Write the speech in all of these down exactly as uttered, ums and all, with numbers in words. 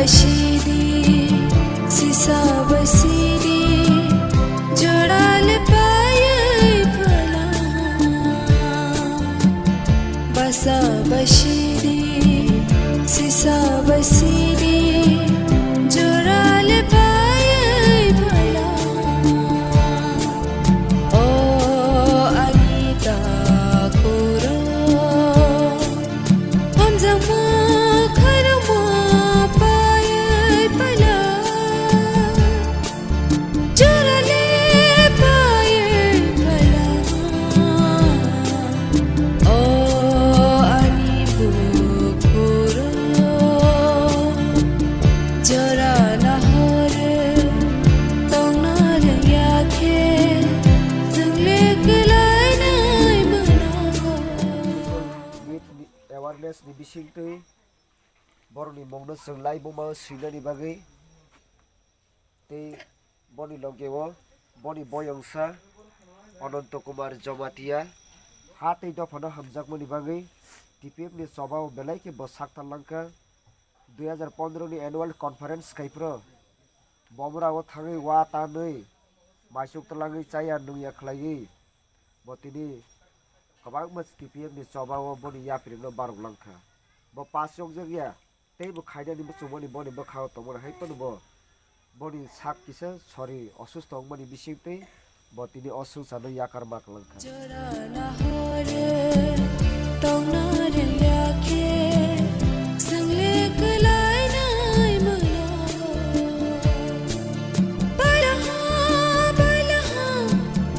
Sidi, sisa basidi, jorale payai phala. Basa basidi, sisa basidi, jorale payai phala. O ani takuro. Hamjakma khairokma payai phala, jorale payai phala. O ani bukhuro, jora nahore tongna rwngya khe, chwngle kwlainai mwnago. Awareness ni bisingtwi borokni mungno chwng laibuma swinani bagwi tei boni logeo boni boyongsa Ananto Kumar Jamatia ha tei dophano hamjakmani bagwi T P F ni chobao belai khe bo saktal langkha. Dui hazar pondro ni annual conference khai phuru bomrao thangwi wa tanwi maisuk talangwi chaya nungya khlaiwi bo tini kwbangma T P F ni chobao boni yapri no barok langkha. Bo pass rok jak ya, tei bo khainani muchungmani boni bwkhao tongmani hai phano bo boni sak kisa sori osusto wngmani bisingtwi bo tini o swngcharno yakar ma kwlwng kha. Jora nahore tongna rwngya khe, chwngle kwlainai mwnago. Balaha, balaha,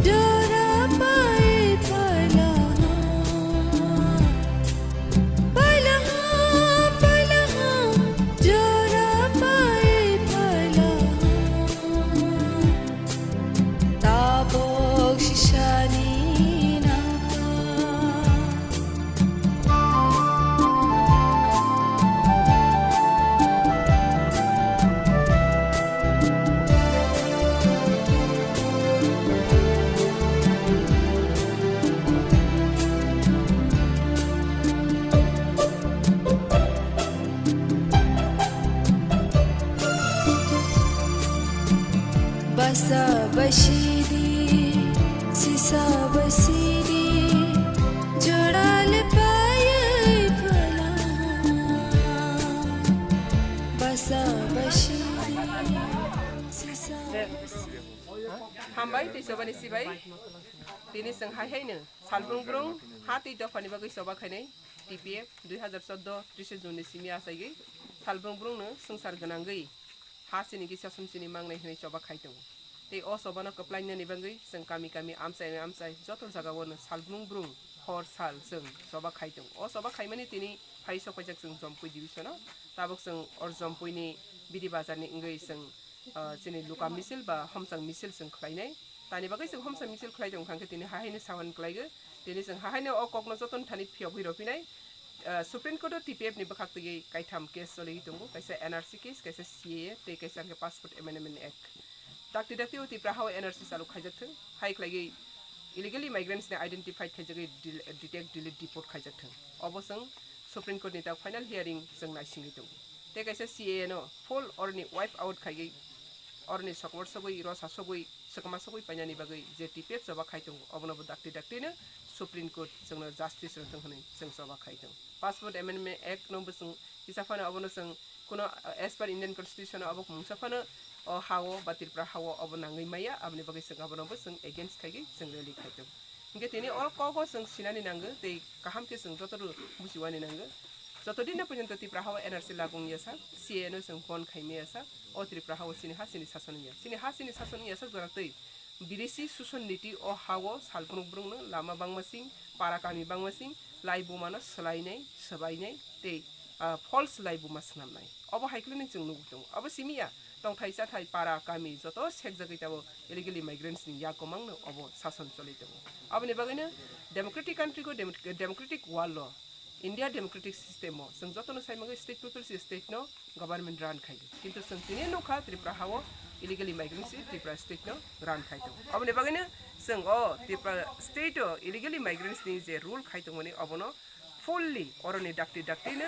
jora pai balaha. Balaha, balaha, jora pai balaha. Tabok sisani nangkha. Basa basidi, sisa basidi, jorale payai phala. Basa basidi, sisa basidi. Hambai tei chobani sibai. Tini chwng hai haino salbrung brung ha tei dophani bagwi choba khainai T P F dui hazar chordo trise June ni simi achaigwi salbrung brung no swngchar gwnangwi ha chini kisa sum chini mangnai hwnwi choba khai tongo. Tei o choba no kwplainani bagwi chwng kami kami amchai amchai joto jaga o no salbrung brung hor sal chwng choba khai tongo. O choba khaimani tini phai sok paijak chwng Jompui division o, tabuk chwng or Jompui ni Bidi Bazar ni wngwi chwng ah, chini luka misil ba homchang misil chwng khlainai. Tani bagwi chwng homchang misil khlai tong kha khe tini hahaino sawan kwlaigo. Tini chwng hahaino o kokno jotono thani phiyogwi rw phinai. Ah, Supreme Court o T P F ni bwkhak twiwi kaitham case choliwi tongo, kaisa N R C case, kaisa C A A tei kaisa hwnkhe Passport Amendment Act. Dakti dakti o Tipra hao N R C chalu khaijak thung, hai khlaiwi illegal immigrants ni identified khaijagwi del-, detect delete deport khaijak thung. Obo chwng Supreme Court ni tak final hearing chwng naisingwi tongo. Tei kaisa C A A no full oroni wipe out khaiwi, oroni sokmor sogwi, rosa sogwi, swkma sogwi painani bagwi je T P F choba khai tongo, obono bo dakti dakti no Supreme Court chwngno justice rwthwng hwnwi chwng choba khai tongo. Passport Amendment Act no bo chwng kisa phano obono chwng kuno, uh, as per Indian Constitution obo mungsa phano o hao ba Tripura hao obo nangwi maya, aboni bagwi chwng abono bo chwng against khaiwi chwng rally khai tongo. Hingke tini oro kogo chwng sinani nango tei kaham khe chwng joto rw buchiwani nango. Joto din na porjonto Tripura hao N R C lagu wngya sak, C A A no chwng bon khai maya sak, o Tripura hao chini ha chini sason wngya. Chini ha chini sason wngya sak jora twi bidesi suson niti o hao salbrung brung no lama bangma sing, para kami bangma sing, lai buma no swlainai, swbainai tei, ah, false lai buma swnamnai. Obo hai khlai nw chwng nugwi tongo. Obo simi ya, tongthai chathai para kami joto sekjagwi tabuk illegal immigrants ni yak kwmang no obo sason choli tongo. Aboni bagwi no democratic country go demo-, democratic world o, India democratic system o chwng joto no sai mangwi state people's state no government run khai. Kintu chwng tini nukha Tripura hao illegal immigrants Tripura state no run khai tongo. Aboni bagwi no chwng o Tripura state o illegal immigrants ni je rule khai tongmani obono fully oroni dakti dakti no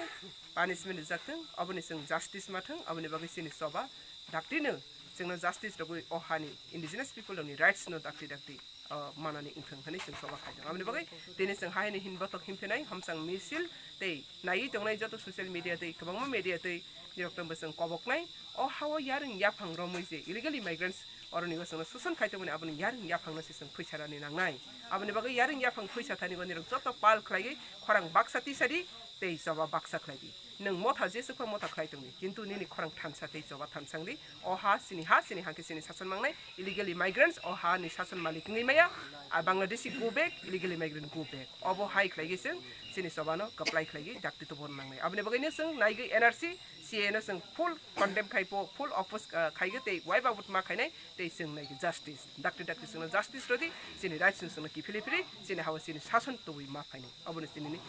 punishment rijak thung, aboni chwng justice ma thung, aboni bagwi chini choba dakti no chwngno justice rwgwi o hani indigenous people rokni rights no dakti dakti, ah, manani wngthung hinwi chwng choba khai tongo. Aboni bagwi tini chwng haini hin bothok himphinai hamchang misil tei naiwi tongnai joto social media tei kwbangma media tei nirok tongbo chwng koboknai. O hao yarwng yaphang romwi je illegal immigrants oroni o chwngno susun khai tongmani, aboni yarwng yaphangno se chwng phuisa rani nangnai. Aboni bagwi yarwng yaphang phuisa thani o nirok joto pal khlaiwi khorang baksa tisadi tei choba baksa khlaidi. Nwng motha jeswk pha motha khlai tongdi, kintu nini khorang thansa tei choba thansangdi. O ha chini ha, chini ha khe chini sason mangnai. Illegal immigrants o ha ni sason malik wngwi maya. A Bangladeshi go back, illegal immigrant go back. Obo hai khlaiwi chwng chini chobano kwplai khlaiwi dakti tubun nangnai. Aboni bagwino chwng naigwi N R C, C A A no chwng full condemn khai po, full oppose, ah, khaigwi tei wipe out ma khainai tei chwng naigwi justice. Dakti dakti chwngno justice rwdi, chini rights no chwngno kiphilwi philwi, chini hao chini sason tubui ma phainai. Obono chini ni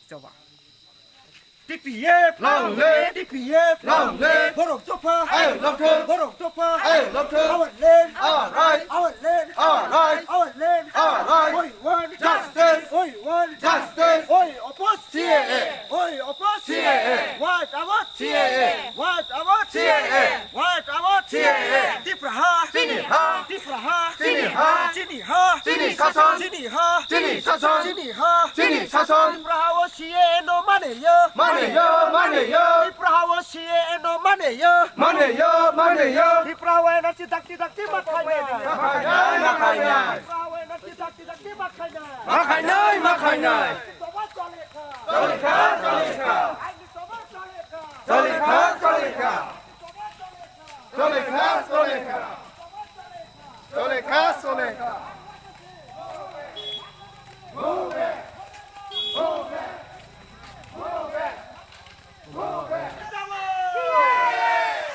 choba. T P F long live! T P F long live! Borok dopha! Ayo, long live! Borok dopha! Ayo, long live! Our land! Our right! Our land! Our right! Our land! Our right! We want justice! We want justice! We oppose C A A! We oppose C A A! What about C A A? What about C A A? What about C A A? Tipra ha! Chini ha! Tipra ha! Chini ha! Chini ha! Chini sason! Chini ha! Chini sason! Chini ha! Chini sason! Tipra ha o C A A no mane yo! Mane yo! Mane yo! Tipra ha o C A A no mane yo! Mane yo! Mane yo! Tipra ha o N R C dakti dakti ma khainai! Ma khainai! Ma khainai! Tipra ha o N R C dakti dakti ma khainai! Ma khainai! Ma khainai! Aini choba chole kha! Chole kha! Chole kha! Aini choba chole kha! Chole kha! Chole kha! Chole kha! Chole kha! Chole kha! Chole kha! Chole kha! Move back! Move back! Move back!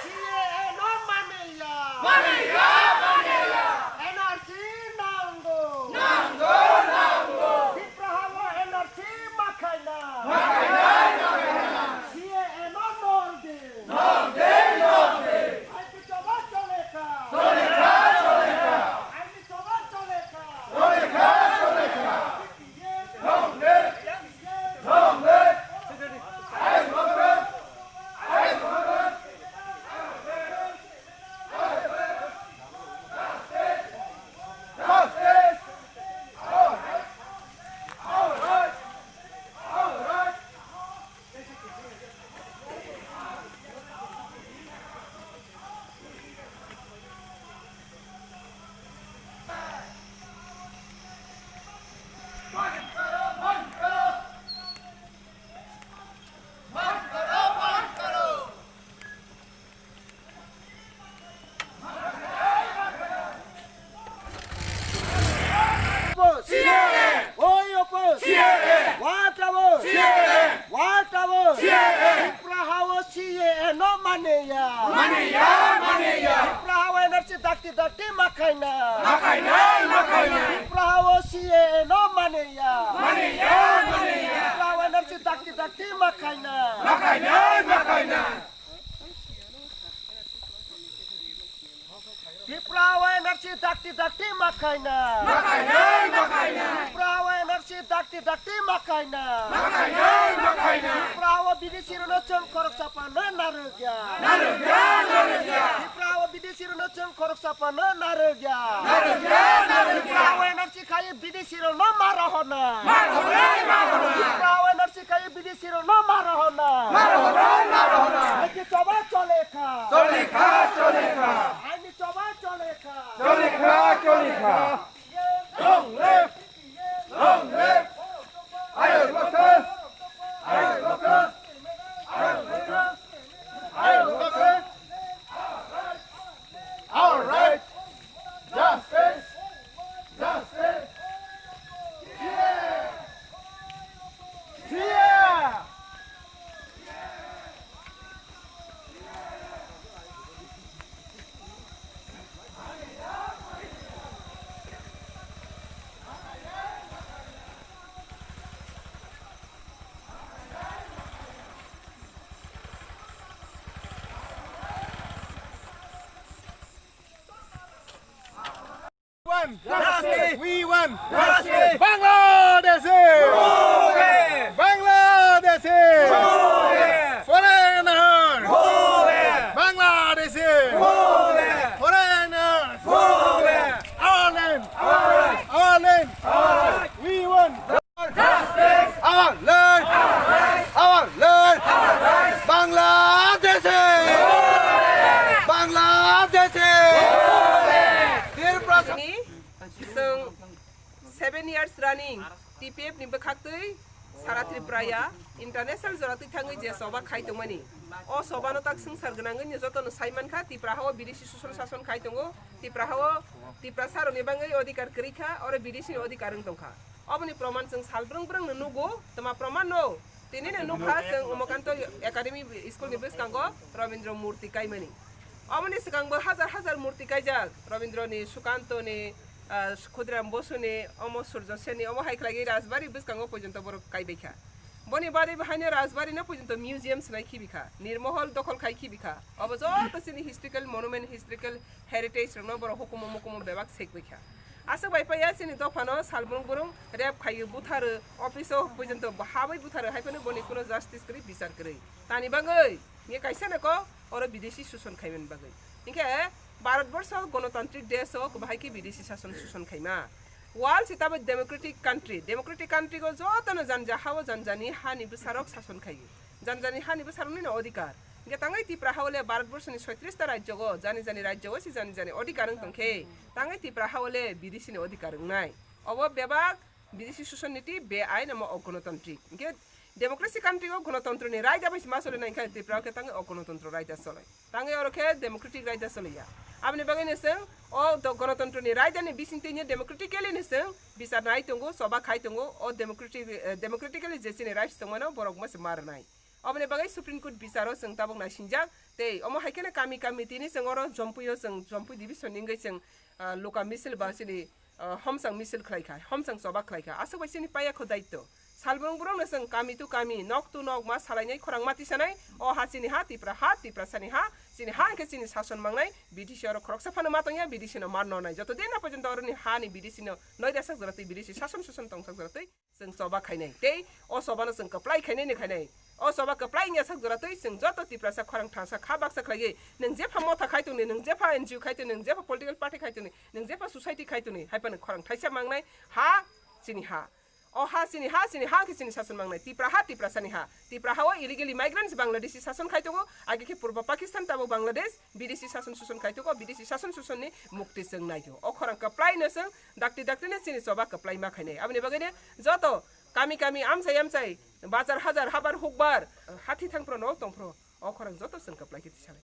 C A A no mane ya! Mane ya! Mane ya! N R C nango! Nango! Nango! Tipra ha o N R C ma khainai! Ma khainai! Ma khainai! C A A no nol di! Nol di! Nol di! Aini choba chole kha! Chole kha! Chole kha! Aini choba chole kha! Chole kha! Chole kha! C A A! Oi oppose! C A A! What about? C A A! What about? C A A! Tipra ha o C A A no mane ya! Mane ya! Mane ya! Tipra ha o N R C dakti dakti ma khainai! Ma khainai! Ma khainai! Tipra ha o C A A no mane ya! Mane ya! Mane ya! Tipra ha o N R C dakti dakti ma khainai! Ma khainai! Ma khainai! Tipra ha o N R C dakti dakti ma khainai! Ma khainai! Ma khainai! Tipra ha o N R C dakti dakti ma khainai! Ma khainai! Ma khainai! Tipra ha o bidesi rokno chwng khoroksa phano narwk ya! Narwk ya! Narwk ya! Tipra ha o bidesi rokno chwng khoroksa phano narwk ya! Narwk ya! Narwk ya! Tipra ha o N R C khai bidesi rokno ma rohornai! Ma rohornai! Ma rohornai! Tipra ha o N R C khai bidesi rokno ma rohornai! Ma rohornai! Ma rohornai! Aini choba chole kha! Chole kha! Chole kha! Aini choba chole kha! Chole kha! Chole kha! Long live! Long live! Ayo, Doctor! Ayo, Doctor! Ayo, Doctor! Ayo, Doctor! All right! Justice! Justice! Yeah! Yeah! Seven years running T P F ni bwkhaktwi sara Tripura ya international jora twi thangwi je choba khai tongmani. O choba no tak swngchar gwnangwi ni joto no sai mankha, Tripura hao bidesi suson sason khai tongo, Tripura hao Tiprasa rokni bangwi odhikar kwrwi kha, oro bidesi ni odhikar wng tongkha. Oboni proman chwng sal brwng brwng no nugo, tma proman no? Tini no nukha chwng Umakanto Academy School ni bwskango Rabindra Murti kaimani. Oboni swkang bo hajar hajar murti kaijak, Rabindra ni, Sukanto ni, ah, Khudiram Bosu ni, omo Surjo Sen ni, omo hai khlaiwi Rajbari bwskango pojonto borok kaibai kha. Boni bade bo haino Rajbari no pojonto museum swnai khibi kha, Nirmohol dokhol khai khibi kha. Obo joto chini historical monument, historical heritage rokno borok hukumu mukumu bebak sekbai kha. Aswk bai paiya chini dophano sal brwng brwng rep khaiwi butharo, office o pojonto habwi butharo, hai phano boni kuno justice kwrwi, bichar kwrwi. Tani bagwi? Hinkhe kaisa no kok, oro bidesi suson khaimani bagwi. Hinkhe Bharat borsho gonotantrik desh o bahai khe bidesi sason suson khaima. World se tabuk democratic country, democratic country o joto no janja ha o janja ni ha ni bwsarok sason khaio. Janja ni ha ni bwsarok ni no odhikar. Hinkhe tangwi Tripura ha o le Bharat borsho ni soitris ta rajyo o, jani jani rajyo o se jani jani odhikar wng tong khe, tangwi Tripura ha o le bidesi ni odhikar wngnai. Obo bebak bidesi suson niti, be ain, omo ogonotantrik. Hinkhe democracy country o gonotontro ni raida bai se ma choli nai khe, Tripura o khe tangwi ogonotantro raida cholai. Tangwi oro khe democratic raida choliya. Aboni bagwi ni chwng o do-, gonotontro ni raida ni bisingtwi ni democratically ni chwng bichar nai tongo, choba khai tongo. O democratic, eh, democratically je chini rights tongmano borok ma se ma rwnai. Oboni bagwi Supreme Court bicharo chwng tabuk naisingjak, tei omo hai kheno kami kami tini chwng oro Jompui o chwng Jompui division ni wngwi chwng, ah, luka misil ba chini, ah, homchang misil khlai kha, homchang choba khlai kha. Aswk bai chini paiya kho daityo. Salbrung brung no chwng kami to kami, nok to nok ma salainai, khorang ma tisanai, o ha chini ha, Tripura ha, Tiprasa ni ha, chini ha hinkhe chini sason mangnai, B D C oro khoroksa phano ma tongya, B D C no mar no nai. Joto din na porjonto oroni ha ni B D C no noida sak jora twi, B D C sason suson tong sak jora twi chwng choba khainai. Tei o choba no chwng kwplai khainai ni khainai. O choba kwplai wngya sak jora twi chwng joto Tiprasa khorang thansa kha baksa khlaiwi, nwng jepha motha khai tongni, nwng jepha N G O khai tongni, nwng jepha political party khai tongni, nwng jepha society khai tongni, hai phano khorang thaisa mangnai ha chini ha. O ha chini ha, chini ha khe chini sason mangnai. Tripura ha, Tiprasa ni ha. Tripura ha o illegally migrants Bangladeshi sason khai tongo. Age khe Purba Pakistan, tabuk Bangladesh, B D C sason suson khai tongo. B D C sason suson ni mukti chwng nai tongo. O khorang kwplai no chwng dakti dakti no chini choba kwplai ma khainai. Aboni bagwi no joto kami kami, amchai amchai, bazar hajar, habar hukbar, hathi thangphro no tongphro, o khorang joto chwng kwplai khe tisanai.